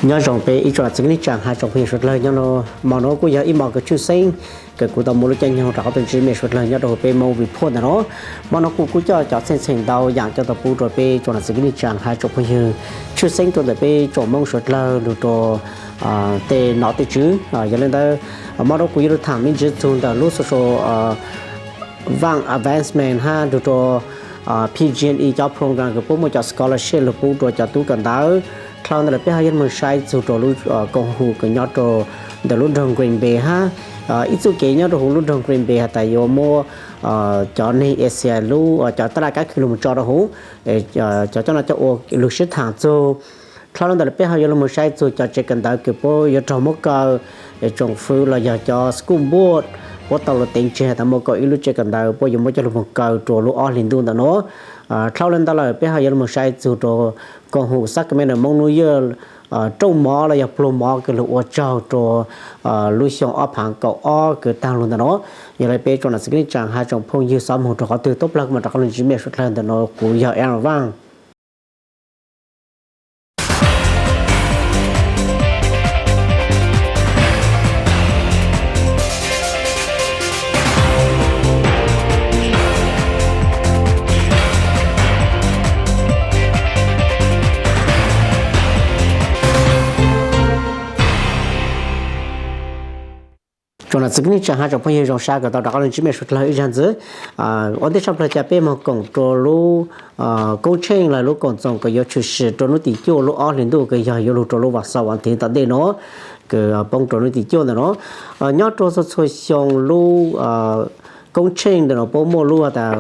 Nyob zoo peb ib tsoom niam txiv kwv tij neej tsa hab tsoom phooj ywg suav dlawg, nyob no hmo no kuj yog ib hmo kws tshwj xeeb kws kuv tau muaj lub caij nyoog rov qab tuaj ntsib mej suav dlawg nyob rau hauv peb Hmoob Report ntawm no. Hmo no kuv kuj coj cov txheej txheem ntau yaam coj tau pub rau peb tsoom niam txiv kwv tij neej tsa hab tsoom phooj ywg tshwj xeeb rau ntawm peb tsoom Hmoob suav dlawg lug rau tej nom tej tswv. Yog le ntawd, hmo no kuv yuav lug thaam me ntsis txug ntawm lub social vaaj advancement hab lug rau PG&E cov program kws puab muaj cov scholarship lug pub rau cov tub kawm ntawv. Dlhau ntawd lawm peb ho yuav lug moog saib txug rau lub koom haum kws nyob rau ntawm lub nroog Green Bay hab ib txuj kev nyob rau huv lub nroog Green Bay has tas yuav muab cov neeg Asia lub cov taj laj kab khw lug moog tso rau huv, cov coj no coj ua lug sib thaam txug. Dlhau ntawd lawm peb ho yuav lug moog saib txug cov tsev kawm ntawv kws puab yuav raug muab kaw, tsoom fwv los yog cov school board puab tau lug teev tseg has tas muaj kaum ib lub tsev kawm ntawv puab yuav muab coj lug moog kaw rua lub ob hlis ntuj ntawm no. Dlhau le ntawd lawm peb ho yuav lug moog saib txug rau koom haum Sacramento Hmoob New Year rooj mov los yog pluag mov kws lug ua tsaug rua lub xyoo ob phaav kaum ob kws taag lug ntawm no. Yog le peb tsoom niam txiv kwv tij neej tsa hab tsoom phooj ywg xob moog rua qhov twg, tub plag kuv mam rov qab lug ntsib mej suav dlawg ntawm no, kuv yog Aaron Vaaj. Tsoom niam txiv kwv tij neej tsa hab tsoom phooj ywg zoo sab kws tau rov qab lug ntsib mej suav dlawg ib zag ntxiv. Ua ntej tshaj plawg ca peb moog koom rua lub koob tsheej los lub koom txoos kws yuav tshwm sim rua hnub tim cuaj lub ob hlis ntuj kws yog yuav lug rua lub vas xaum vas thiv tom ntej no, kws poob rua hnub tim cuaj ntawm no. Nyob rua txhua txhua xyoo lub koob tsheej ntawm no puab muaj lub has tas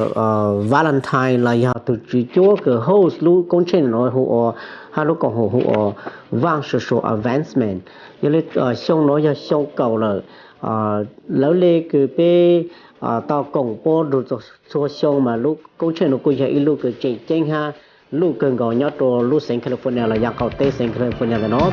Valentine los yog tug tswv cuab kws host lub koob tsheej ntawm no hu ua, hab lub koom haum hu ua Vaaj Social Advancement. Yog le xyoo no yog xyoo kaum lawm. Lawv le kws peb tau koom puab lug txhua xyoo mas lub koob tsheej no kuj yog ib lub kws tseem ceeb hab luj kawg nkaus nyob rua lub xeev California los yog qaum teb xeev California ntawm no.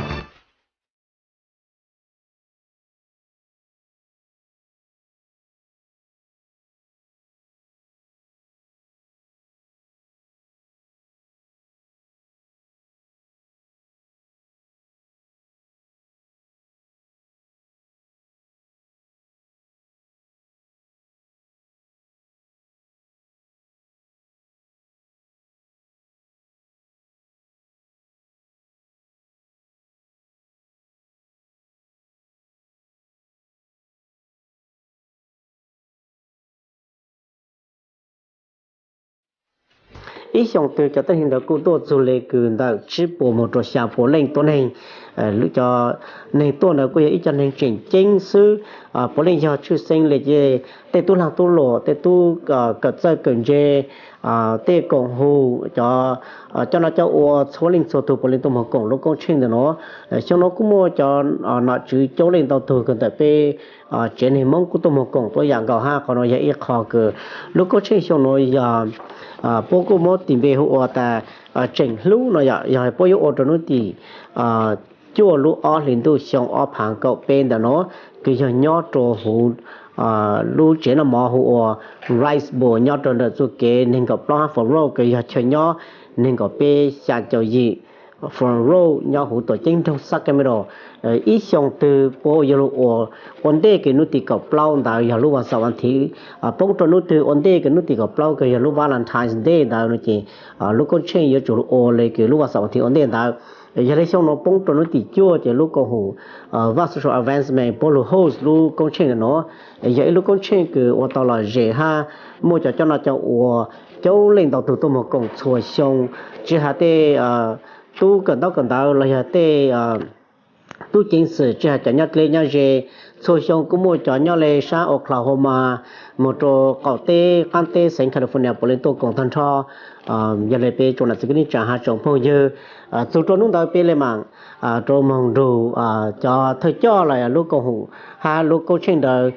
Ib xyoo twg cov tuab neeg ntawd kuj tuaj txug le kws ntawm tsib puas moog rua xya puas leej tuab neeg. Cov neeg tuaj ntawd kuj yog ib co neeg tseem ceeb xwb. Puav leej yog tshwj xeeb le tej tub laag tub luam, tej tub kawm txawj kawm ntse, tej koom haum, cov coj noj coj ua, txhua leej txhua tug puav leej tuaj moog koom lub koob tsheej ntawm no. Xyoo no kuj muaj cov nom tswv coob leej ntau tug kws ntawm peb tsev neeg Hmoob kuj tuaj moog koom tuab yaam nkaus hab. Qhov no yog ib qho kws lub koob tsheej xyoo no yog puab kuj muab tis npe hu ua tas tseem hlub no yog, yog puab yuav ua rua hnub tim cuaj lub ob hlis ntuj xyoo ob phaav kaum peb ntawm no, kws yog nyob rua huv lub tsev noj mov hu ua Rice Bowl nyob rua ntawm txuj kev neeg nkaum plaub hab Faro Road kws yog chaw nyob neeg nkaum peb xya caum yim Faro Road nyob huv tuam ceeb nroog Sacramento. Ib xyoo twg puab yuav lug ua, ua ntej kws hnub tim kaum plaub ntawd yog lub vas xaum vas thiv, poob rua hnub twg ua ntej kws hnub tim kaum plaub kws yog lub Valentine's Day ntawd no ces lub koob tsheej yuav tsum lug ua le kws lub vas xaum vas thiv ua ntej ntawd. Yog le xyoo no poob rua hnub tim cuaj ces lub koom haum Vaaj Social Advancement puab lug host lub koob tsheej ntawm no. Yog ib lub koob tsheej kws ua tau lom zem hab muaj cov coj noj coj ua coob leej ntau tug tuaj moog koom txhua xyoo, tsi has tej tub kawm ntaub kawm ntawv los yog tej tub ceev xwm, tsi has cov nyob dleb nyob ze. Txhua xyoo kuj muaj cov nyob le saab Oklahoma moog rua qaum teb qaab teb xeev California puav leej tuaj koom tag nrho. Yog le peb tsoom nam txiv kwv tij neej tsa hab tsoom phooj ywg, txug rua hnub ntawd peb le maam rua moog nrug cov thawj coj los lub koom haum hab lub koob tsheej ntawd,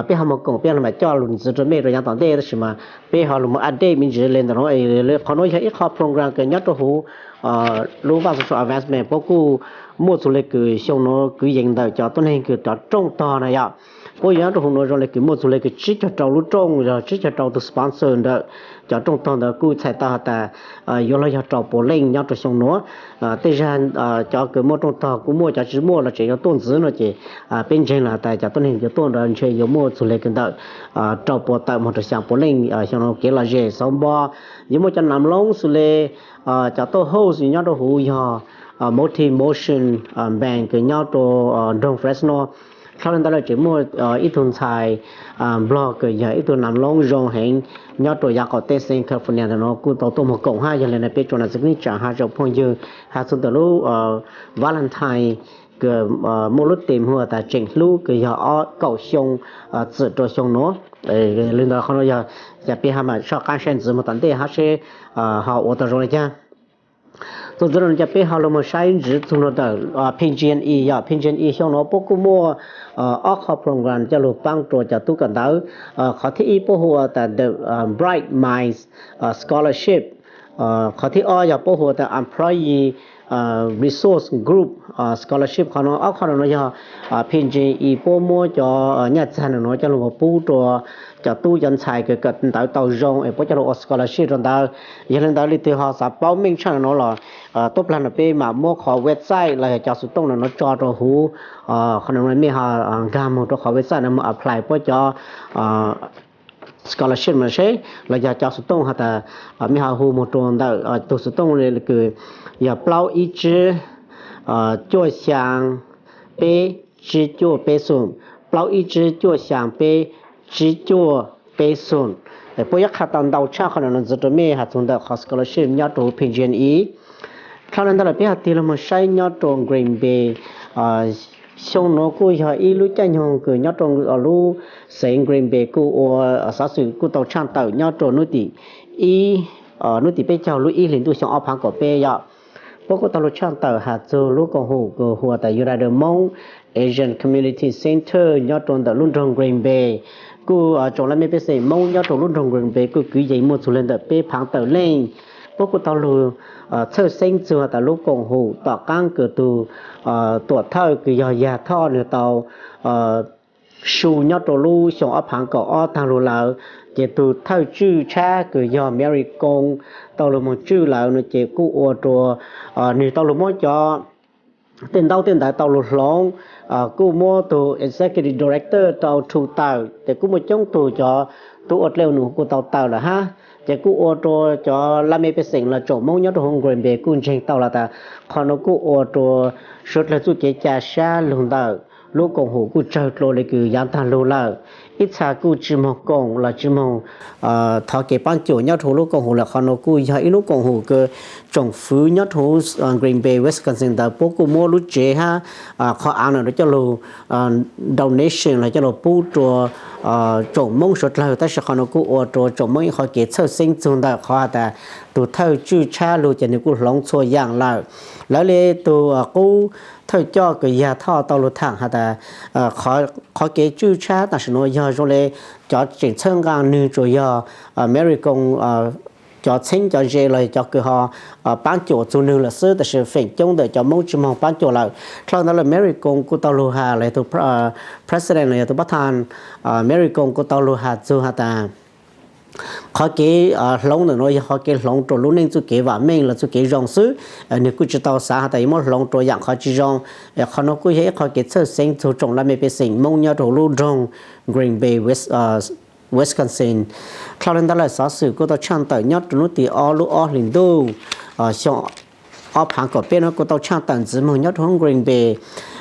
peb ho moog koom peb ho le maam coj lug ntxiv rua mej rua yaav tom ntej, tab sis mas peb ho lug moog update me ntsis le ntawm no. Qhov no yog ib qho program kws nyob rua huv lub Vaaj Social Advancement puab kuj muaj txug le kws xyoo no kwv yees ntawm cov tuab neeg kws cov rooj tog na yom. Puab yuav nyob rua huv nuav zoo le kws muaj txug le kws tsib caug rau lub rooj, yog tsib caug rau tug sponsor ntawm cov rooj tog ntawd kuj txhais tau has tas yuav luag yog rau puav leej nyob rua xyoo nuav. Tej zag cov kws muaj rooj tog kuj muaj, cov tsi muaj los tseem yuav tuaj ntxiv no ces peb ntseeg los has tas cov tuab neeg yuav tuaj ntawd ntshe yuav muaj txug le kws ntawm rau puas tawm moog rua xyaa puav leej xyoo nuav. Kev lom zem xauv npo yuav muaj cov nam loob xws le cov tauj host nyob rua huv yog Multi Motion Band kws nyob rua nroog Fresno. Dlhau le ntawd lawm tseem muaj ib tug ntxhais Nplog kws yog ib tug nam loob zoo heev nyob rua yav qaum teb xeev California ntawm nuav kuj tau tuaj moog koom hab. Yog le nuav peb tsuas nam txiv kwv tij tsaam has rua phooj ywg has txug ntawm lub Valentine kws muaj lub theme hu tas tseem hlub kws yog ob kaum xyoo txwm rua xyoo nuav. Le ntawd qhov nuav yog cas peb ho mam soj qaab saib ntxiv moog tom ntej hab seb ho ua tau zoo le caag. Txuas ntxiv no ces peb ho lug moog saib ntxiv txug nuav ntawm P G and E. Yog P G and E xyoo nuav puab kuj muaj ob qho program coj lug paab rua cov tub kawm ntawv. Qhov thib ib puab hu tas the Bright Minds Scholarship. Qhov thib ob yog puab hu tas Employee Resource Group Scholarship. Qhov nuav ob qho nuav yog P G and E puab muab cov nyaj txag nuav coj lug pub rua cov tub cov ntxhais kws kawm ntawv tau zoo es puab coj lug ua scholarship rua ntawd. Yog le ntawd leej twg ho xav paub meej tshaj nuav los tub plag nuav peb mam muab qhov website los yog cov xuv tooj nuav tso rua huv. Qhov nuav mej ho nkag moog rua qhov website nuav moog apply puab cov scholarship nuav seb los yog cov xuv tooj has tas mej ho hu moog rua ntawm tug xuv tooj le kws yog plaub ib tsib cuaj xyaa peb tsib cuaj peb xoom, plaub ib tsib cuaj xyaa peb tsib cuaj peb xoom. Puab yuav qha tau ntau tshaj qhov nuav ntxiv rua mej has txug ntawm qhov scholarship nyob rua huv P G and E. Dlhau le ntawd lawm peb ho tig lug moog saib nyob rua Green Bay. Xyoo nuav kuj yog ib lub caij nyoog kws nyob rua lub xeev Green Bay kuj ua xov xwm kuj tau tshaaj tawm nyob rua hnub tim ib, hnub tim peb caug lub ib hlis ntuj xyoo ob phaav kaum peb yom. Puab kuj tau lug tshaaj tawm has txug lub koom haum kws hu tas United Hmong Asian Community Center nyob rua ntawm lub nroog Green Bay. Kuj tsoom laj mej pej xeem Moob nyob rua lub nroog Green Bay kuj kwv yees muaj txug le ntawm peb phaav tawm leej. Puab kuj tau lug txhawj xeeb txug tas lub koom haum tom qaab kws tug tuam thawj kws yog Yag Thoj nwg tau su nyob rua lub xyoo ob phaav kaum ob taag lug lawm, ces tug thawj tswj tshab kws yog Mary Koom tau lug moog tswj lawm no ces kuj ua rua nwg tau lug muab cov tej ntaub tej ntawv tau lug hloov, kuj muab tug executive director rau rhu tawm, ces kuj muaj coob tug cov tub ua dlej ua num kuj tau tawm lawm hab. Ces kuj ua rua cov laj mej pej xeem los tsoom Moob nyob rua huv Green Bay kuj ntseeg tau los tas qhov nuav kuj ua rua suav dlawg txuj kev ca sab lug ntawm lub koom haum kuj tsawg dlua le kws yaav taag lug lawm. Ib txha kuj tsi moog koom los tsi moog thov kev paab cuam nyob rua huv lub koom haum lawm. Qhov nuav kuj yog ib lub koom haum kws tsoom fwv nyob rua huv Green Bay, Wisconsin ntawd puab kuj muab lub tsev hab qhov aav nuav coj lug donation los coj lug pub rua tsoom Moob suav dlawg, tab sis qhov nuav kuj ua rua tsoom Moob ib qhov kev txhawj xeeb txug ntawm qhov has tas tug thawj tswj tshab lug ces nwg kuj hloov txhua yaam lawm. Lawv le tug qub thawj coj kws Yag Thoj tau lug thaam has tas qhov kev tswj tshab tam sim nuav yog zoo le cov tseem txhawb nqaa nwg tsuas yog Mary Koom cov txheeb cov ze los cov kws ho paab cuam txug nwg lawm xwb, tab sis feem coob ntawm cov Moob tsi moog paab cuam lawm. Dlhau ntawd lawm Mary Koom kuj tau lug has los yog tug president los yog tug paab thaj Mary Koom kuj tau lug has txug has tas qhov kev hloov ntawm nuav yog qhov kev hloov rua lub neej txuj kev vaam meej los txuj kev zoo xwb. Nwg kuj tsi tau xaav has tas yuav muab hloov rua yaam qhov tsi zoo. Qhov nuav kuj yog ib qhov kev txhawj xeeb txug tsoom laj mej pej xeem Moob nyob rua huv lub nroog Green Bay, Wisconsin. Dlhau le ntawd lawm xov xwm kuj tau tshaaj tawm nyob rua hnub tim ob lub ob hlis ntuj xyoo ob phaav kaum peb nuav kuj tau tshaaj tawm ntxiv moog nyob rua huv Green Bay.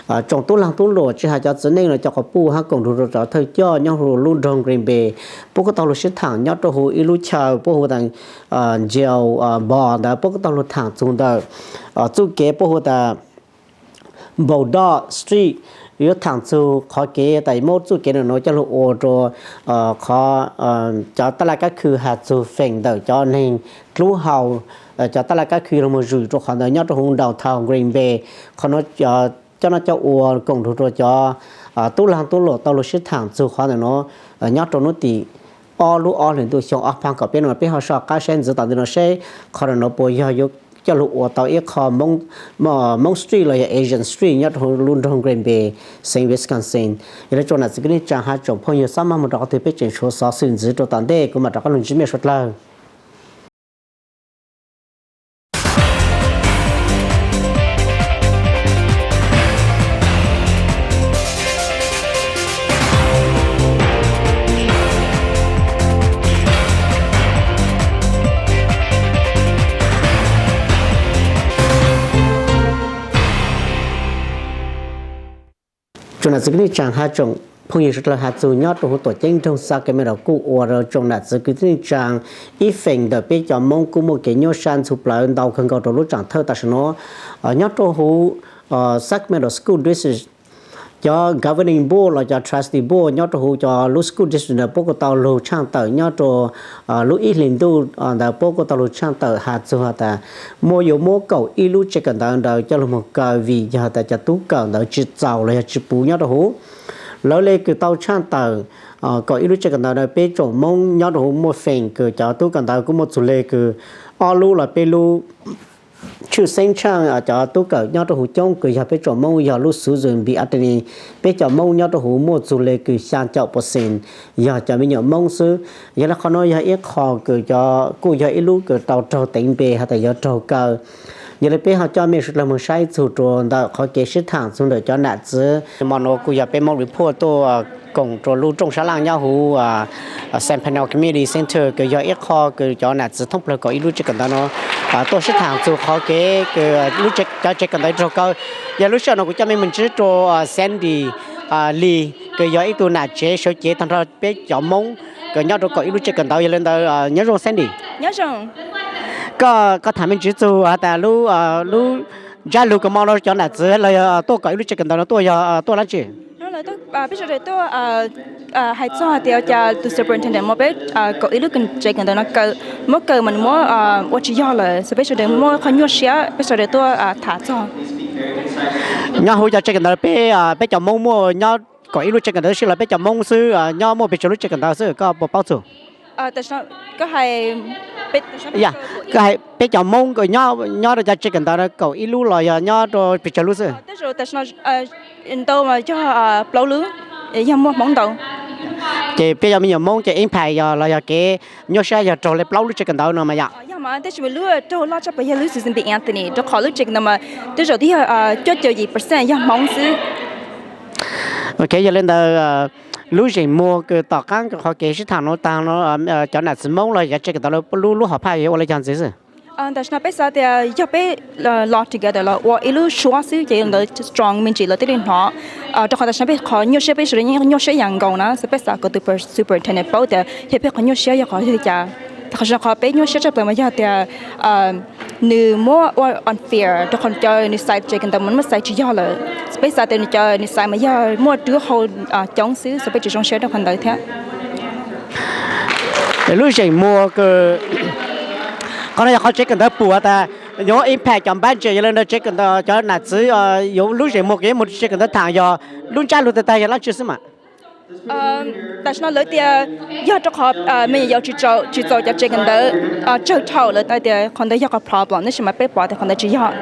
Tsoom tub laag tub luam tsi has cov txiv neej los cov quas puj hab koom nrug rua cov thawj coj nyob huv lub nroog Green Bay, puab kuj tau lug sib thaam nyob rua huv ib lub chaw puab hu tas Jail Ball ntawd, puab kuj tau lug thaam txug ntawm txuj kev puab hu tas Bulldog Street, yuav thaam txug qhov kev tas muab txuj kev nuav coj lug ua rua qhov cov taj laj kab khw has txug feem ntawm cov neeg dlub hau, cov taj laj kab khw lug moog zwm rua qhov ntawd nyob rua huv downtown Green Bay. Qhov nuav coj noj coj ua koom nrug rua cov tub laag tub luam tau lug sib thaam txug qhov ntawm nuav nyob rua hnub tim ob lub ob hlis ntuj xyoo ob phaav kaum peb nuav. Peb ho soj qab saib ntxiv tom ntej nuav seb qhov ntawm nuav puas yog yuav coj lug ua tau ib qho Hmoob Street los yog Asian Street nyob rau hauv lub nroog Green Bay, xeev Wisconsin. Yog li tsoom nam txiv kwv tij neej tsaa hab tsoom phooj ywg, xab maj moog rau qhov twg peb tseem tshuav xov xwm ntxiv rua tom ntej, kuv mam rov qab lug ntsib mej suav dlawg. Tsoom nam txiv kwv tij neej tsaa hab tsoom phooj ywg suav dlawg, has txug nyob rua huv tuam ceeb nroog Sacramento kuj ua rua tsoom nam txiv kwv tij neej tsaa ib feem ntawm peb cov Moob kuj muaj kev nyuaj sab ntxhov plawv ntau kawg nkaus rua lub tsaam thawj tam sim nuav. Nyob rua huv Sacramento School District, cov governing board los cov trustee board nyob rua huv cov lub school district ntawd puab kuj tau lug tshaaj tawm nyob rua lub ib hlis ntuj ntawd puab kuj tau lug tshaaj tawm has txug has tas muaj yuav muab kaum ib lub tsev kawm ntawv ntawd coj lug moog kaw vim yog tas cov tub kawm ntawv tsi txaus los yog tsi puv nyob rua huv. Lawv le kws tau tshaaj tawm kaum ib lub tsev kawm ntawv ntawd peb tsoom Moob nyob rua huv muaj feem kws cov tub kawm ntawv kuj muaj txug le kws ob lub los peb lub. Tshwj xeeb tshaaj cov tub kawm nyob rua huv coob kws yog peb tsoom Moob yog lub Susan B. Anthony, peb cov Moob nyob rua huv muaj txug le kws xyaa caum percent yog cov me nyuam Moob xwb. Yog le qhov nuav yog ib qho kws cov kuj yog ib lub kws tau raug teev npe has tas yuav raug kaw. Yog le peb ho coj mej suav dlawg moog saib txug rua ntawm qhov kev sib thaam txug ntawm cov nam txiv. Mo nuav kuj yog peb Moob Report tuaj koom rua lub rooj sab laaj nyob huv Sacramento Community Center kws yog ib qho kws cov nam txiv thoob plawg kaum ib lub tsev kawm ntawv nuav tuaj sib thaam txug qhov kev kws cov tsev kawm ntawv raug kaw. Yog lub sij hawm nuav kuv coj mej moog ntsib rua Sandy Lee kws yog ib tug nam tsev sawv cev tag nrho peb cov Moob kws nyob rua kaum ib lub tsev kawm ntawv. Yog le ntawd nyob zoo Sandy. Koj, koj thaam mej ntsib txug has tas lub, lub ntsab lug kws mo nuav cov nam txiv los yog tuaj kaum ib lub tsev kawm ntawv nuav tuaj yog tuaj dlaab tsi? Peb sawv daws tuaj hais txog tias cas tus superintendent muab peb kaum ib lub tsev kawm ntawv nuav kaw, muab kaw mas nws muab ua tsis yog lawm, so peb sawv daws muaj qhov nyuaj siab, peb sawv daws tuaj tham txog. Nyob huv cov tsev kawm ntawv peb, peb cov Moob muaj nyob kaum ib lub tsev kawm ntawv tab sis los peb cov Moob xwb nyob muaj pes tsawg lub tsev kawm ntawv xwb koj puas paub txug? Koj hais peb cov Moob nyob rau cov tsev kawm ntawv kaum ib lub los yog nyob rau pes tsawg lub xwb? Ntau mas yog plaub lub, yog muaj Hmoob ntau. Ces peb cov me nyuam Hmoob ces impact yog los yog kev nyuaj siab yog raug le plaub lub tsev kawm ntawv no mas yom? Tab sis mas lub raug loj tshaj plaws yog lub Susan B. Anthony rau qhov lub tsev kawm ntawv mas tej zaum twb yog cuaj caum yim percent yog Hmoob xwb. Ok, yog le ntawd lub zeem muag kws tom qaab qhov kev sib thaam nuav taag no cov nam txiv Moob los cov tsev kawm ntawv lub, lub hom phaj yuav ua le caag ntxiv xwb? Tam sim no peb xav tias yog peb los together los ua ib lub suab xwb ces ntawd strong me ntsis lawv thiaj li hnov. Rau qhov tam sim no peb qhov nyuaj siab peb sawv daws nyuaj siab yam nkaus na, so peb xav kom tus superintendent paub tias yog peb qhov nyuaj siab yog qhov li cas. Qhov, qhov peb nyuaj siab tshaj plaws mas yog tias nws muab ua unfair rau qhov cov nws xaiv tsev kawm ntawv mas muab xaiv tsis yog lawm. Peb xav tias nws cov nws xaiv mas yog muaj dub hau coob xwb, so peb tsis zoo siab rau qhov ntawd thiab. Lub zeem muag kws, qhov no yog qhov tsev kawm ntawv pum tas yuav impact cov budget, yog le ntawd tsev kawm ntawv cov nam txiv yuav lub zeem muag kws yuav muag tsev kawm ntawv thaam yog lub ntsab lug tag tag yog dlaab tsi xwb mas? Tam sim no lawv tias yog rau qhov me nyuam yaus tsis txaus cov tsev kawm ntawv tsawg dhau, lawv tias qhov ntawd yog qhov problem, tab sis mas peb pom tias qhov ntawd tsis yog.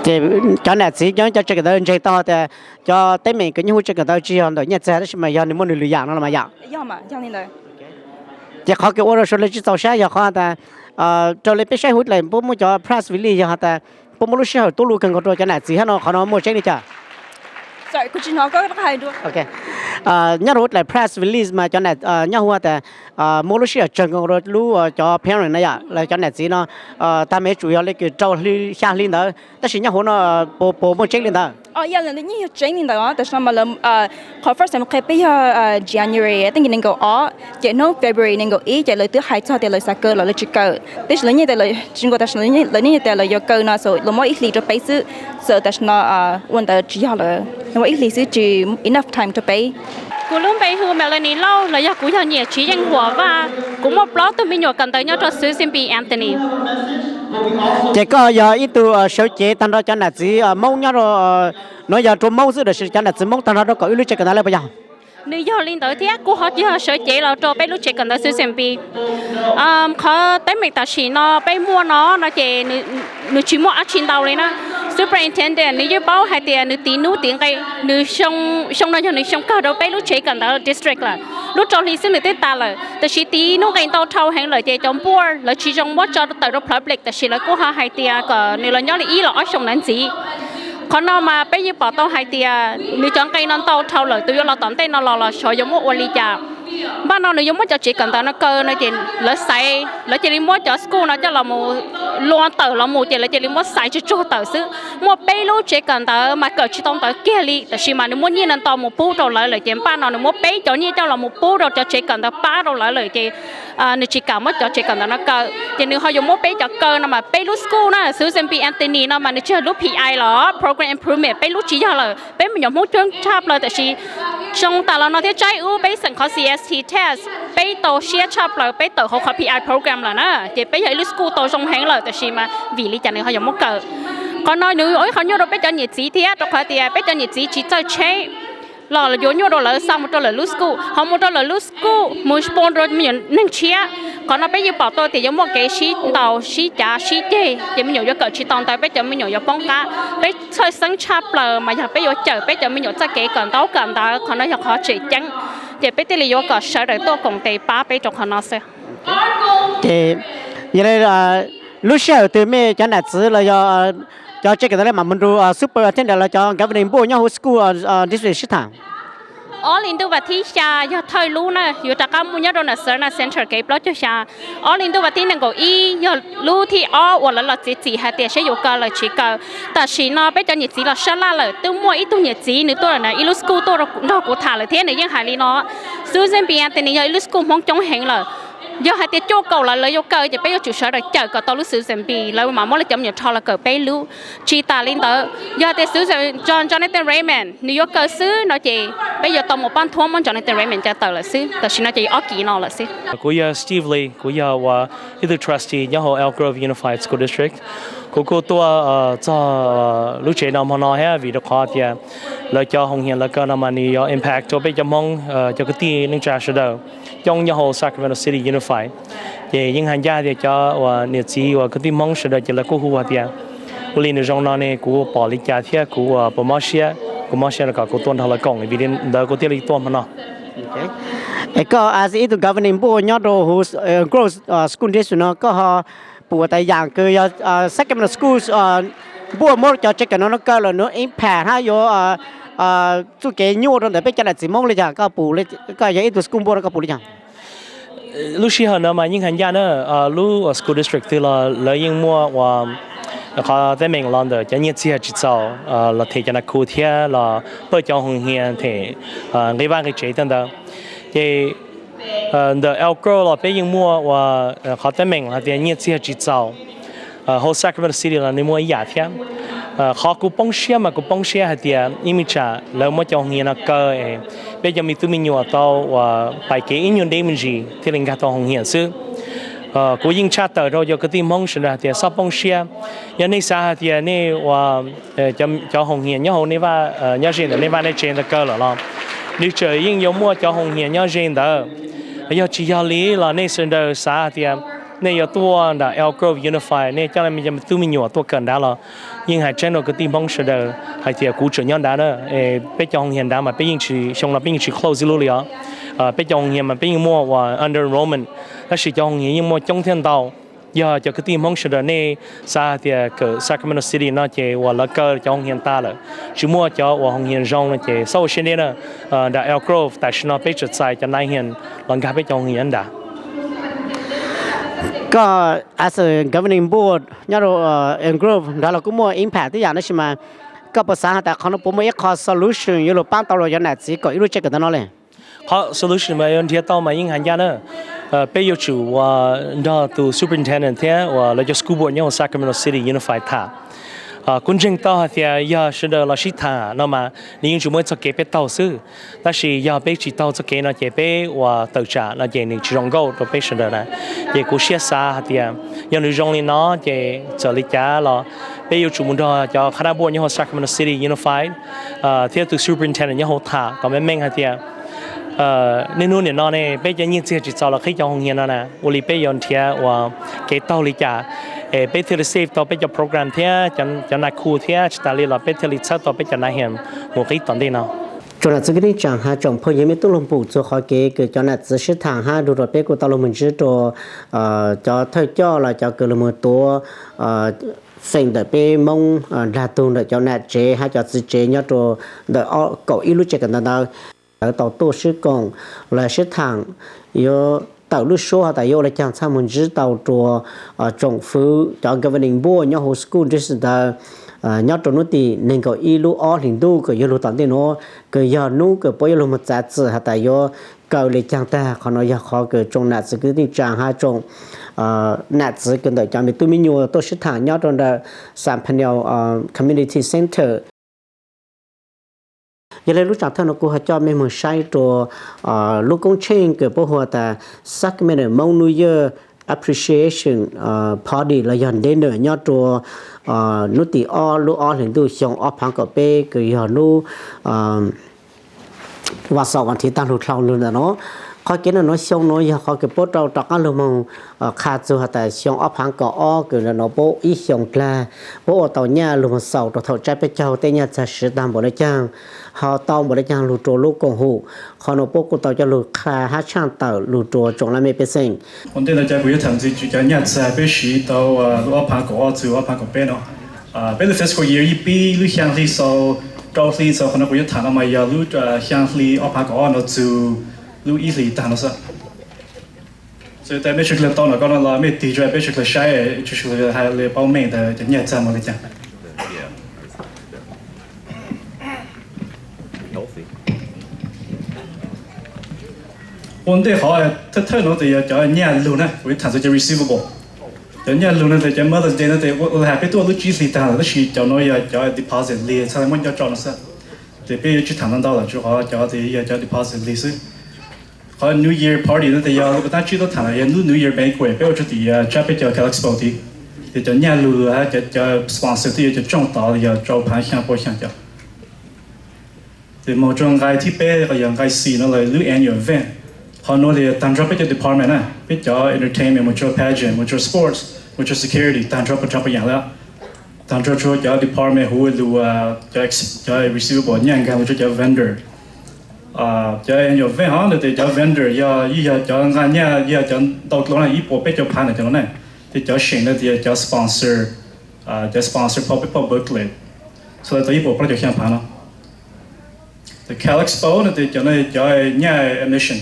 Ces cov nam txiv nyob cov tsev kawm ntawv ntseeg tau tias cov teeb meem kws nyob huv tsev kawm ntawv tsis yog ntawm nyiaj txiag tab sis mas yog nws muaj nws lwm yam no los mas yom? Ces qhov kws ua rau sawv dlawg tsis txaus sab yog qhov tas raws le peb saib huv dlaim puab muaj cov press release yog has tas puab muaj lub sij hawm tuab lug kawg nkaus rau cov nam txiv hab no, qhov no muaj tseeb li cas? Nyob rau huv dlaim press release mas cov nam, nyob huv has tas muaj lub sij hawm tsawg nkaus rau lub cov parent na yom, los cov nam txiv no tag me tsum yog le kws rau xya hli ntawd, tab sis nyob huv no puas muaj tseeb li ntawd? Yeej yog tseeb li ntawd, tam sim no mas lawv, qhov first time qhia peb yog January teej nees nkaum ob, ces hnub February nees nkaum ib ces lawv twb hais txog tias lawv xav kaw los lawv tsis kaw, tab sis lawv nyeej tias, tsis nkaus tam sim no lawv nyeej tias lawv yuav kaw no, so lawv muab ib hlis rau peb xwb, so tam sim no ua ntawd tsis yog lawm, lawv muab ib hlis xwb tsis enough time rau peb. Kuv lub npe hu Melanie Lauj los yog kuv yog Nyiam Tsiv Yeej Huam Vaj, kuv muaj plaub tug me nyuam kawm ntawv nyob rau xwb xib npis Anthony. Ces koj yog ib tug sawv cev tag nrho cov nam txiv Moob nyob rau, nuav yog rua Moob xwb los sis cov nam txiv Moob tag nrho rau kaum ib lub tsev kawm ntawv le puas yog? Nws yog li ntawd thiab kuj ho yog sawv cev los rau peb lub tsev kawm ntawv Susan B. Qhov teeb meem tam sim no peb muaj no no ces nws tsis muaj dab tsi ntau li na. Superintendent nws yeej paub hais tias nws tiv hnub tiv nqe, nws xyoo no yog nws xyoo kawg rau peb lub tsev kawm ntawv district lawm. Lub rau hli xwb nws twb tas lawm, tab sis tiv hnub nqe ntau dhau heev lawm ces cov board lawv tsis zoo muab tso tawm rau public, tab sis lawv kuj ho hais tias kom nws los nyob li ib los ob xyoo ntawd ntxiv. Qhov no mas peb yeej pom tau hais tias nws cov nqe no ntau dhau lawm, tus yuav los tom ntej no los los xyov yuav muab ua li cas. Npaj no nws yuav muab cov tsev kawm ntawv no kaw no ces lawv xaiv, lawv cia li muab cov school no coj los mus, lua tawm los mus ces lawv cia li muab xaiv tsuag tsuag tawm xwb. Muaj peb lub tsev kawm ntawv mas kawm tsis tau ntawv kiag li, tab sis mas nws muab nyiaj no ntau mus pub rau lawv lawm ces npaj no nws muab peb cov nyiaj coj los mus pub rau cov tsev kawm ntawv pab rau lawv lawm ces nws tsis kam muab cov tsev kawm ntawv no kaw. Ces nws ho yuav muab peb cov kaw no mas peb lub school na, Susan B Anthony no mas nws tsis yog lub P I los Program Improvement, peb lub tsis yog lawm. Peb me nyuam Hmoob coob tshaj plaws tab sis xyoo tas los no thiab tsaib ub peb xeem qhov C S T test peb tau siab tshaj plaws, peb tawm hauv qhov P I program lawm na, ces peb yog ib lub school tau zoo heev lawm tab sis mas vim li cas nws ho yuav muab kaw. Qhov no nws ib qho nyuaj rau peb cov niam txiv thiab, rau qhov tias peb cov niam txiv tsis txawj tsheb los yuav nyuaj rau lawv xa mus rau lawv lub school, ho mus rau lawv lub school mus poob rau me nyuam neeg tshiab. Qhov no peb yeej pom tau tias yuav muaj kev sib ntaus sib cav sib ceg ces me nyuam yuav kawm tsis tau ntawv, peb cov me nyuam yuav poob qab. Peb txhawj xeeb tshaj plaws mas yog peb yuav cawm peb cov me nyuam txoj kev kawm ntaub kawm ntawv, qhov no yog qhov tseem ceeb. Ces peb thiaj li yuav kom sawv daws tuaj koom tes pab peb rau qhov no xwb. Ces yog li lub sij hawm twg mej cov nam txiv los yog cov tsev kawm ntawv mam mus nrug superintendent los cov governing board nyob hauv school district sib tham? Ob hlis ntuj vas thib xya yog thawj lub na, yuav rov qab muaj nyob rau Nexternal Center kev plaub caug xya. Ob hlis ntuj vas thib nees nkaum ib yog lub thib ob uas lawv los txiav txim hais tias seb yuav kaw los tsis kaw. Tam sim no peb cov niam txiv los sab laj lawm, twb muaj ib tug niam txiv nws tuaj ib lub school tuaj nrog kuv tham lawm thiab nws yeej hais li no, Susan B Anthony yog ib lub school Hmoob coob heev lawm. Yog hais tias cuaj kaum lawv lawv yuav kaw ces peb yuav tsum sawv daws cawm kom tau lub Susan B, lawv mam muab lawv cov me nyuam rho los kawm peb lub. Tsis tas li ntawd, yog hais tias xwv Jonathan Raymond nws yuav kaw xwb no ces peb yuav tau mus pab nthuab muab Jonathan Raymond coj tawm lawm xwb. Tam sim no ces ob kiv no lawm xwb. Kuv yog Steve Lee, kuv yog ua ib tug trustee nyob hauv Elk Grove Unified School District. Kuv kuj tuaj txog lub tsev no hmo no thiab vim rau qhov tias lawv cov hoos hias lawv kaw no mas nws yuav impact rau peb cov Hmoob cov kwv tij neej tsa sawv daws coob nyob hauv Sacramento City Unified. Ces yeej hais ncaj tias cov uas niam txiv uas kwv tij Hmoob sawv daws ces lawv kuj hu hais tias ua li nws zoo no ne kuv pom li cas thiab kuv uas puas mob siab, kuv mob siab los kom kuv tuaj nrog lawv koom, vim li ntawd kuv thiaj li tuaj hmo no. Es koj as ib tug governing board nyob rau huv Grove School District no koj ho pum tas yam kws yog Sacramento Schools board muab cov tsev kawm no no kaw lawm nws impact hab yuav txuj kev nyuaj rau ntawm peb cov nam txiv Hmoob li cas? Koj pum, koj yog ib tug school board no koj pum li cas? Lub sij hawm no mas yeej hais ncaj na, lub school district twg los lawv yeej muaj ua qhov teeb meem los ntawm cov nyiaj txiag tsis txaus los them cov nas khu thiab los pab cov hoos hias them nqi vaj nqi tsev tej ntawd. Ces ntawm Elk Grove los peb yeej muaj ua qhov teeb meem hais tias nyiaj txiag tsis txaus. Hauv Sacramento City los nws muaj ib yam thiab. Qhov kuv poob siab mas kuv poob siab hais tias ib me tsam lawv muab cov hoos hias no kaw es peb cov me tub me nyuam tau uas pais kev ib nyuag deb me ntsis thiaj li nkag tau hoos hias xwb. Kuv yeej tshaj tawm rau cov kwv tij Hmoob sawv daws hais tias txhob poob siab. Yog nej xav hais tias nej ua cov hoos hias nyob hauv nej vaj, nyob ze ntawm nej vaj nej tsev ntawd kaw lawm los nws tseem yeej yuav muaj cov hoos hias nyob ze ntawd. Yog tsis yog li los nej sawv daws xav hais tias nej yuav tuaj nram Elk Grove Unified, nej coj nej cov tub me nyuam tuaj kawm nrad los yeej hais tseeb rau kwv tij Hmoob sawv daws hais tias kuv tseem nyob nrad na. Peb cov hoos hias nrad mas peb yeej tsis, xyoo no peb yeej tsis close ib lub li os. Peb cov hoos hias mas peb yeej muaj uas under enrollment, tab sis cov hoos hias yeej muaj coob thiab ntau. Yog cov kwv tij Hmoob sawv daws nej xav hais tias kawm Sacramento City no ces uas lawv kaw cov hoos hias tas lawm, tsis muaj cov uas hoos hias zoo no ces txhob ua siab deb na. Nram Elk Grove tam sim no peb tseem txais cov nais hias los nkag peb cov hoos hias nrad. Koj as a governing board nyob rau Elk Grove nrad los kuj muaj impact tib yam tab sis mas koj puas xav hais tias qhov no puas muaj ib qho solution yuav luag paab tau rau cov nam txiv kawm ib lub tsev kawm ntawv no li? Qhov solution mas yuav nrhiav tau mas yeej hais ncaj na. Peb yuav tsum uas nrog tus superintendent thiab uas lawv cov school board nyob hauv Sacramento City Unified tham. Kuv ntseeg tau hais tias yog sawv daws los sib tham no mas nws yeej tsuas muaj ib txoj kev peb taug xwb. Tab sis yog peb tsis taug txoj kev no ces peb uas tawm tsam no ces nws tsis zoo nkauj rau peb sawv daws na. Ces kuv siab xav hais tias yog nws zoo li no ces txawm li cas los peb yuav tsum mus nrog cov qhab nab npuaj nyob hauv Sacramento City Unified thiab tus superintendent nyob hauv tham kom meej meej hais tias Niaj hnub nim no ne peb cov nyiaj txiag tsis txaus los qhib cov hoo hias no na, ua li peb yuav nrhiav ua kev taug li cas es peb thiaj li save tau peb cov program thiab cov nas khu thiab tsis tas li los peb thiaj li txhawb tau peb cov nas hias mus qib tom ntej no. Tsoom nam txwv kwv tij neej tsaa hab tsoom phooj ywg mej tub lug pum txug qhov kev kws cov nam txwv sib thaam hab lug rua peb kuj tau lug moog ntsib rua cov thawj coj los cov kws lug moog tuav feem ntawm peb Moob dlaag tug ntawm cov nam tsev hab cov txwv tsev nyob rua ntawm kaum ib lub tsev kawm ntawv ntawd. Lawv tau tuaj sib koom, lawv sib thaam yuav tawm lub suab has tas yuav ua le caag txhaj moog ntsib tau rua tsoom fwv cov governing board nyob huv school district ntawd nyob rua nub tim neeg nkaum ib lub ob hlis ntuj kws yuav lug tom ntej nuav, kws yog nub kws puab yuav lug moog txav txim has tas yuav kaw le caag tag. Qhov nuav yog qhov kws tsoom nam txwv kwv tij neej tsaa hab tsoom nam txwv kws ntawm cov me tub me nyuam tuaj sib thaam nyob rua ntawm Xaam Pha Nyaus Community Center. Yog le lub tsaam thawj nuav kuv ho coj mej moog saib rua lub koob tsheej kws puab hu tas Sacramento Hmong New Year Appreciation Party los yog dinner nyob rua nub tim ob lub ob hlis ntuj xyoo ob phaav kaum peb kws yog nub vas xaum vas thiv taag lug dlhau lug ntawm nuav. Qhov kev nuav nuav xyoo nuav yog qhov kws puab rau rov qaab lug moog qha txug has tas xyoo ob phaav kaum ob kws nuav puab ib xyoo dlaag puab ua tau nyaj lug moog xaus rua thaum tsab peb caug tej nyaj txag siv taag npaum le caag, ho tau npaum le caag lug rua lub koom haum. Qhov nuav puab kuj tau coj lug qha hab tshaaj tawm lug rua tsoom laj mej pej xeem. Ua ntej ntawd kuv yuav thaam ntxiv txug cov nyaj txag peb siv tau lub ob phaav kaum ob txug ob phaav kaum peb nuav. Peb lub fiscal year ib pib lub xyaa hli xaus rau hli xaus qhov nuav kuv yuav thaam nuav mas yog lub xyaa hli ob phaav kaum ob nuav txug lub ib hlis taag nuav xwb. Txawm tas mej tsi le tau nuav ko nuav los mej tig rua peb sawv dlawg saib, sawv dlawg has le paub mej tas cov nyaj txag mas le caag. Ua ntej qhov thawj thawj nuav tes yog cov nyaj lug na, kuv yuav thaam txug cov receivable. Cov nyaj lug nuav tes cov Mother's Day nuav tes ua le has peb tuaj lub tsib hlis taag lawm tab sis cov nuav yog cov deposit lig txhaj le muab nco tso nuav xwb. Tes peb yuav tsi thaam ntau ntau lawm tsuas qhov cov tes yog cov deposit lig xwb. Qhov New Year party nuav tes yog lub kws taab tsib tuab thaam los yog lub New Year banquet peb ua rua tim tsab peb caug Cal Expo tid. Tes cov nyaj lug hab cov sponsor twb yuav cov tsooj tod yog rau phaav xyaa pua xyaa caum. Tes moog rua nqai thib peb yog nqai C nuav lawm lub annual event. Qhov nuav tes taag nrho peb cov department na, peb cov entertainment moog rua pageant moog rua sports moog rua security taag nrho puas tsav puas yaam le. Taag nrho rua cov department huv lug cov receivable nyaj nkaag lug rua cov vendor. Cov annual event hov nuav tes cov vendor yog ib yog cov nqaa nyaj yog cov ntau dlua na ib puas peb caug phaav ntawm cov nuav na. Tes cov seem nuav tes yog cov sponsor, cov sponsor pub peb pub booklet, txhaj le tau ib puas plaub caug xyaa phaav nuav. Tes Cal Expo nuav tes cov nuav cov nyaj admission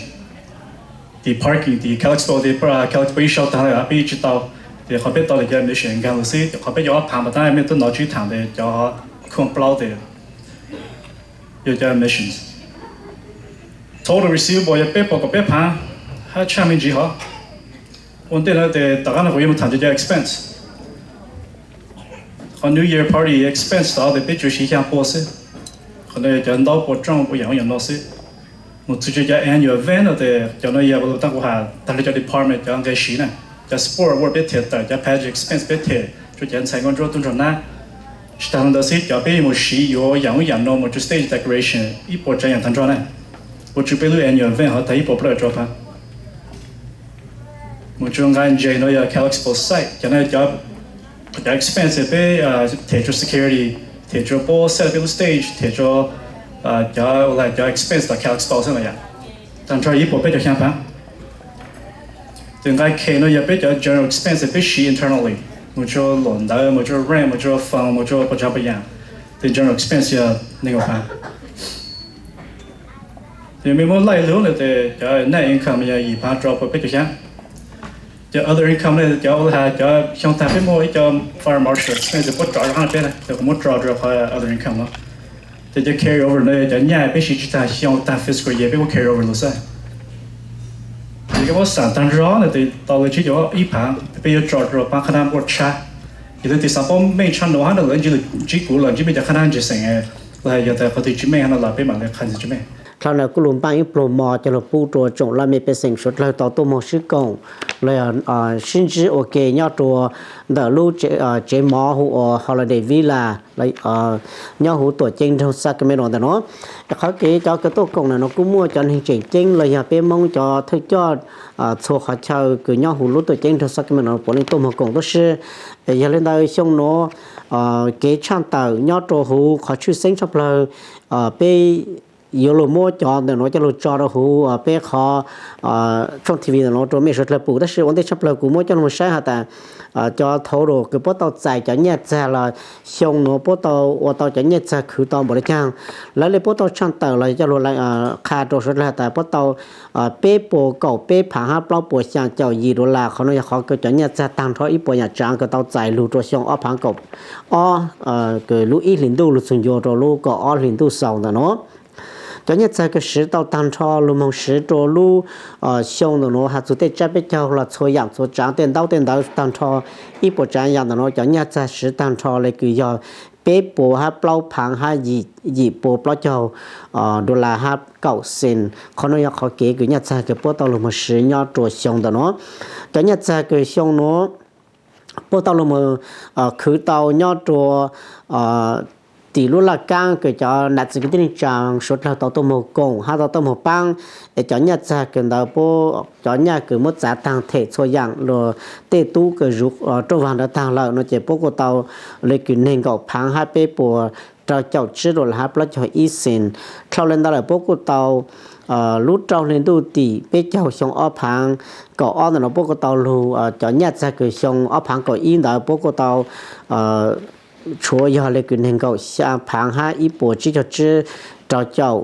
tim parking tim Cal Expo tes Cal Expo ib sau taag le peb tsi tau. Tes qhov peb tau tes cov admission nkaag lug xwb, qhov peb cov ob phaav mas taab mej tub nov tsi thaam tes cov khoom plaub tes yog cov admissions. Total receivable yog peb puas kaum peb phaav, hab tshaj me ntsis hov. Ua ntej nuav tes tom qab no kuv yuav moog thaam cov expense. Qhov New Year party expense tod tes peb tsuas siv xyaa pua xwb. Qhov nuav yog cov ntaub pua rooj ua yaam ub yaam no xwb. Moog txug rua cov annual event no tes cov nuav yog lug taab kuv has taag le cov department cov nqe siv na. Cov sport award peb them tawm, cov pageant expense peb them rua cov ntxhais nkauj ntsuab tub ntsuag nab. Tsi taag le ntawd xwb cov peb yuav moog siv yuav yaam ub yaam no moog rua stage decoration ib puas tsav yaam taag nrho na. Ua rua peb lub annual event hov taag ib puas plaub caug rau phaav. Moog rua nqai ntses nuav yog Cal Expo site, cov nuav cov expense peb them rua security, them rua puab set peb lub stage, them rua cov cov expense tom Cal Expo xwb no yom. Taag nrho ib puas peb caug xyaa phaav. Tes nqai K nuav yog peb cov general expense peb siv internally, moog rua luam ntawv, moog rua rent, moog rua phone, moog rua puas tsav puas yaam, tes general expense yog neeg nkaum phaav. Tes mej muab laij lug tes cov net income yog yim phaav rua puas peb caug xyaa. Cov other income ne cov ua le has cov xyoo taag peb muaj ib co fire marshal expense puab rov rau qab peb, tes kuv muab rau rua qhov other income no. Tes cov carry over no yog cov nyaj peb siv tsi taag xyoo taag fiscal year peb kuj carry over lug xwb. Tes koj muab xaam taag nrho no tes tau le tsib caug ib phaav, tes peb yuav tso rua paab qhab nab npuaj tshab. Yog leej twg xaav paub meej tshaj nuav hab no lawv ntsib kuv los ntsib mej cov qhab nab ntse xeem, los yog tas qhov twg tsi meej hab no los peb maam le qha ntxiv rua mej. Dhau ntawd kuj lug npaaj ib pluag mov coj lug pub rua tsoom laj mej pej xeem suav dlawg tau tuaj moog sib koom los yog sib ntsib ua ke nyob rua ntawm lub tsev mov hu ua Holiday Villa nyob huv tuam ceeb nroog Sacramento ntawm nuav. Qhov kev cov kws tuaj koom ntawm nuav kuj muaj cov neeg tseem ceeb los yog peb Moob cov thawj coj txhua qhov chaw kws nyob huv lub tuam ceeb nroog Sacramento puav leej tuaj moog koom tuab sib. Yog le ntawd xyoo nuav kev tshaaj tawm nyob rua huv qhov tshwj xeeb tshaj plawg peb yuav lug muab cov ntawm nuav coj lug tso rua huv peb qhov tshooj T V ntawm nuav rua mej suav dlawg pum, tab sis ua ntej tshaj plawg kuv muab coj lug saib has tas cov total kws puab tau txais cov nyaj txag los xyoo nuav puab tau ua tau cov nyaj txag khwv tau npaum le caag. Lawv le puab tau tshaaj tawm los coj lug qha rua suav dlawg has tas puab tau peb puas kaum peb phaav hab plaub puas xyaa caum yim dollar. Qhov nuav yog qhov kws cov nyaj txag taag nrho ib puas yaam tsaav kws tau txais lug rua xyoo ob phaav kaum ob kws lub ib hlis ntuj lug txug ncua rua lub kaum ob hlis ntuj xaus ntawm nuav. Cov nyaj txag kws siv tau taag nrho lug moog siv rua lub xyoo ntawm nuav has txug tej tsab peb caug los txhua yaam txhua tsaav tej ntaub tej ntawv taag nrho ib puas tsaav yaam ntawm nuav cov nyaj txag siv taag nrho le kws yog peb puas hab plaub phaav hab yim puas plaub caug dollar hab kaum xees. Qhov nuav yog qhov kev kws nyaj txag kws puab tau lug moog siv nyob rua xyoo ntawm nuav. Cov nyaj txag kws xyoo nuav puab tau lug moog khwv tau nyob rua tim lub laj kaab kws cov nam txiv kwv tij neej tsaa suav dlawg tau tuaj moog koom hab tau tuaj moog paab. Es cov nyaj txag kws ntawd puab cov nyaj kws muab txav taag them txhua yaam lug tej tub kws zuv rooj vag ntawd taag lawm no ces puab kuj tau le kws neeg nkaum phaav hab peb puas rau caum tsib dollar hab plaub caug ib xees. Dlhau le ntawd lawm puab kuj tau lub rau hli ntuj tim peb caug xyoo ob phaav kaum ob ntawm nuav puab kuj tau lug cov nyaj txag kws xyoo ob phaav kaum ib ntawd puab kuj tau tshuav yog le kws neeg nkaum xyaa phaav hab ib puas tsib caug tsib rau caum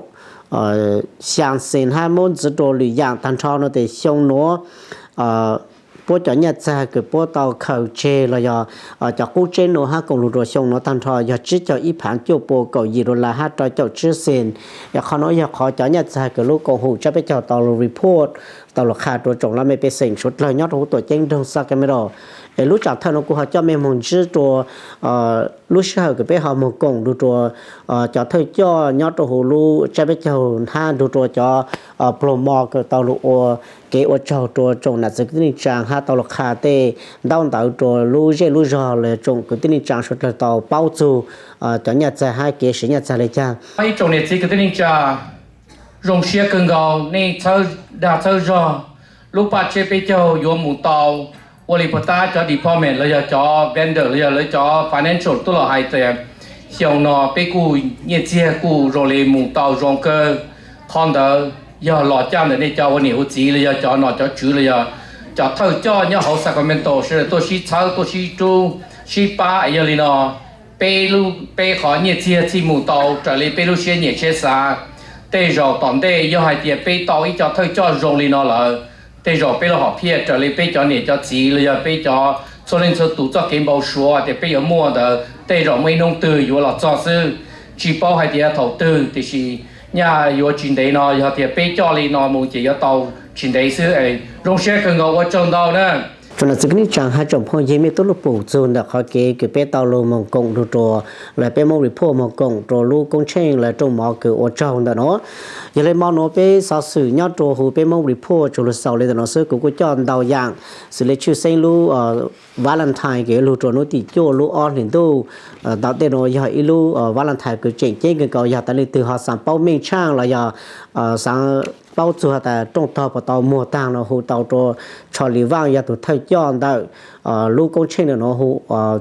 xyaa xees hab muab ntxiv rua lwm yaam taag nrho no tes xyoo nuav puab cov nyaj txag kws puab tau khaws tseg los yog cov qub tseeb nuav hab koom lug rua xyoo nuav taag nrho yog tsib caug ib phaav cuaj puas kaum yim dollar hab rau caum tsib xees. Es qhov nuav yog qhov cov nyaj txag kws lub koom haum tsab peb caug tau lug report tau lug qha rua tsoom laj mej pej xeem suav dlawg nyob rua huv tuam ceeb nroog Sacramento. Es lub tsaam thawj nuav kuv ho coj mej moog ntsib rua lub sij hawm kws peb ho moog koom lug rua cov thawj coj nyob rua huv lub tsab peb caug hab lug rua cov pluag mo kws tau lug ua kev ua tsaug rua tsoom nam txiv kwv tij neej tsaa hab tau lug qha tej ntaub ntawv rua lub zej lub zog los tsoom kwv tij neej tsaa suav dlawg tau paub txug cov nyaj txag hab kev siv nyaj txag le caag. Ib tsoom niam txiv kwv tij neej tsaa, zoo siab kawg nkaus nej txhawb dag txhawb zog lub paj tseb peb caug yuav mus tau. Ua li puag ta cov department los yog cov vendor los yog lawv cov financial tuaj los hais tias xyoo no peb kuj nyiaj txiag kuj zoo li mus tau zoo kawg. Qhov ntawd yog los caj ntawm nej cov ua niam ua txiv los yog cov nom cov tswv los yog cov thawj coj nyob hauv Sacramento sawv daws tuaj sib txhawb tuaj sib rub sib pab. Yog li no peb lub, peb qhov nyiaj txiag thiaj mus tau raws li peb lub siab nyiam siab xav. Tej zaum tom ntej yog hais tias peb tau ib co thawj coj zoo li no lawm, tej zaum peb lub hom phiaj raws li peb cov niam cov txiv los yog peb cov txhua leej txhua tus txoj kev npau suav tias peb yuav muaj ntawd tej zaum muaj ib hnub twg yuav los txog xwb. Tsis paub hais tias thaum twg tiam sis nyaj yuav tsis ntev no yog tias peb coj li no mus ces yuav tau tsis ntev xwb. Zoo siab kawg nkaus ua tsaug ntau na. Tsoom nam txiv kwv tij neej tsaa hab tsoom phooj ywg mej tub lub pum txug ntawm qhov kev kws peb tau lug moog koom lug rua los peb Moob Report moog koom rua lub koob tsheej los rooj mov kws ua tsaug ntawm nuav. Yog le mo nuav peb xov xwm nyob rua huv peb Moob Report tsuas lug xaus le ntawm nuav xwb. Kuv kuj coj ntau yaam xws le tshwj xeeb lub Valentine kws yuav lug rua hnub tim cuaj lub ob hlis ntuj. Ntau tej nuav yog ib lub Valentine kws tseem ceeb kawg nkaus, yog tas leej twg ho xaav paub meej tshaaj los yog xaav paub txug has tas rooj tog puas tau muag taag no hu tau rua Charlie Vaj yog tug thawj coj ntawm lub koob tsheej ntawm nuav hu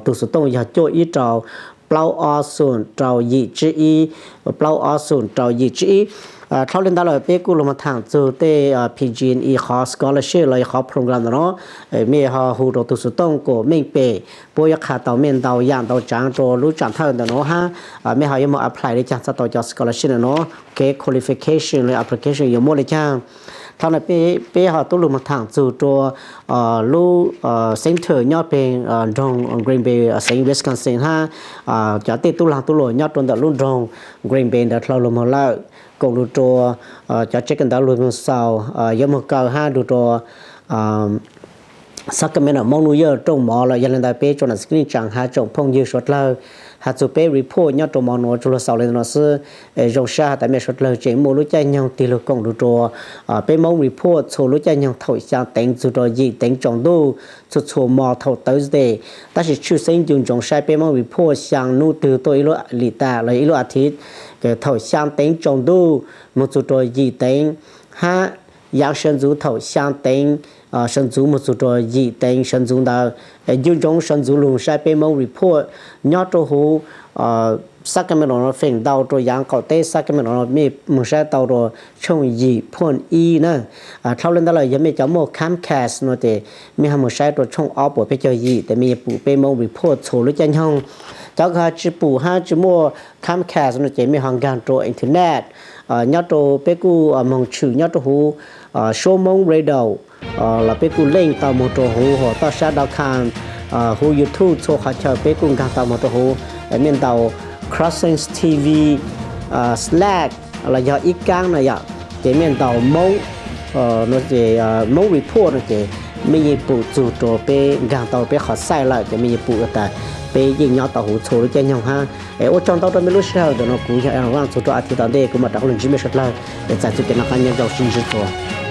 tug xuv tooj yog cuaj ib rau plaub ob xoom rau yim tsib ib, plaub ob xoom rau yim tsib ib. Dlhau le ntawd lawm peb kuj lug moog thaam txug tej P G and E qhov scholarship los yog qhov program ntawm nuav. Mej ho hu rua tug xuv tooj kuas meej pem, puab yuav qha tau mej ntau yaam ntau tsaav rua lub tsaam thawj ntawm nuav hab mej ho yuav moog apply le caag txug tau cov scholarship ntawm nuav, kev qualification los application yuav muaj le caag. Dlhau ntawd peb ho tub lug moog thaam txug rua lub center nyob peg nroog Green Bay xeev Wisconsin hab cov tej tub laag tub luam nyob rua ntawm lub nroog Green Bay ntawd dlhau lug moog lawm, koom lug rua cov tsev kawm ntawv lug moog xaus yuav moog kaw hab lug rua Sacramento Hmoob New Year rooj mov lawm. Yog li ntawd peb tsoom nam xis kwv tij neej tsaa hab tsoom phooj ywg suav dlawg has txug peb report nyob rua mov nuav tsuas lug xaus le nuav xwb. Zoo sab has tas mej suav dlawg tseem muaj lub caij nyoog tig lug koom lug rua peb Moob report txhua lub caij nyoog thaum xyaa teev txug rua yim teev tsaus ntuj txhua txhua mo thaum Thursday. Tab sis tshwj xeeb ncu ntsoov saib peb Moob report xyaa nub twg tuaj ib lub lim tas los ib lub a thiv, thaum xyaa teev tsaus ntuj moog txug rua yim teev, hab yaav sawv ntxuv thaum xyaa teev sawv ntxuv moog txug rua yim teev sawv ntxuv ntawd. Ncu ntsoov sawv ntxuv lug saib peb Moob report nyob rua huv Sacramento no feem ntau rua yaav qaum teb Sacramento no mej moog saib tau rua tshooj yim point ib na. Dlhau le ntawd lawm yog mej cov muaj Comcast no ces mej ho moog saib rua tshooj ob puas peb caug yim tes mej yuav pum peb Moob report txhua lub caij nyoog. Cov kws tsi pum hab tsi muaj Comcast no ces mej ho nkaag rua internet. Nyob rua peb kuj moog tshwm nyob rua huv Suab Moob Radio los peb kuj leej tau moog rua huv huam toj sab dot com, huv YouTube txhua qhov chaw peb kuj nkaag tau moog rua huv. Mej ntaus Crossings T V slash los yog ib kaab na yom, ces mej ntaus Moob, Moob report no ces mej yeej pum txug rua peb nkaag tau peb qhov site lawm ces mej yeej pum tas peb yeej nyob tau huv txhua lub caij nyoog hab. Es ua tsaug ntau rua mej lub sij hawm ntawm no kuv yog Aaron txug rua a thiv tom ntej kuv mam rov qab lug ntsib mej suav dlawg es txais txuj kev noj qaab nyob zoo sib ntsib txua